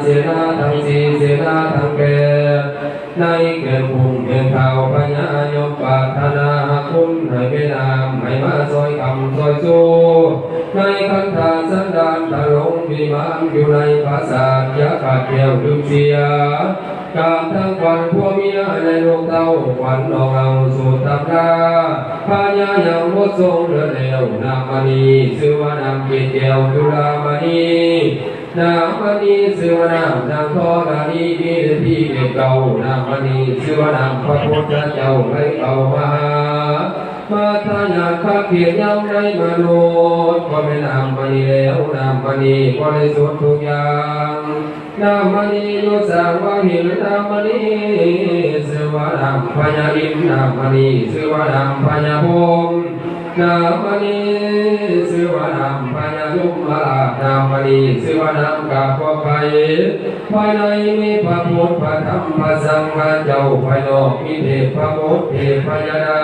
ເສນາທັງສີ່ ເສນາທັງແປດ ໃນແກ່ນກຸ້ງແຫ່ງທ້າວພະຍາ ຍ່ອມປາດຖະໜາຫາຄຸນໃຫ້ແມ່ນ້ຳ ໃຫ້ມາຊ່ອຍຄ້ຳຊ່ອຍຊູ ໃນຄັນທາສັນດານທະລົງວິມານ ຢູ່ໃນປາສາດ ຢ່າຂາດແຄ້ວລືມເສຍ ກາບທັງຂວັນຜົວເມຍ ແລະລູກເຕົ້າ ຂວັນນ້ອງເອົາສູ່ຕຳລາ ພະຍາຍັງບໍ່ຊົງເລີດແລ້ວ ນ້ຳມະນີ ຊື່ວ່ານ້ຳເກດແກ້ວຈຸລາມະນີ ນ້ຳມະນີຊື່ວ່ານ້ຳນາງທໍລະນີ ມີເດດທີ່ເດດເກົ່າ ນ້ຳມະນີຊື່ວ່ານ້ຳພະພຸດທະເຈົ້າໄຫຼເຂົ້າມາຫາ ມາທາຍາດພະເກດຍາມໃດມະນຸດ ກໍແມ່ນນ້ຳມະນີແລ້ວ ນ້ຳມະນີບໍລິສຸດທຸກຢ່າງ ນ້ຳມະນີຢູ່ສ້າງວາງຫີນ ນ້ຳມະນີຊື່ວ່ານ້ຳພະຍາອິນ ນ້ຳມະນີຊື່ວ່ານ້ຳພະຍາພົມ ນ້ຳມະນີຊື່ວ່ານ້ຳພະຍາຍົມມະລາດ ນ້ຳມະນີຊື່ວ່ານ້ຳກາບພວກໄພ ພາຍໃນມີພະພຸດ ພະທຳ ພະສັງຄະເຈົ້າ ພາຍນອກມີເທບພະບຸດ ເທບພະຍາດາ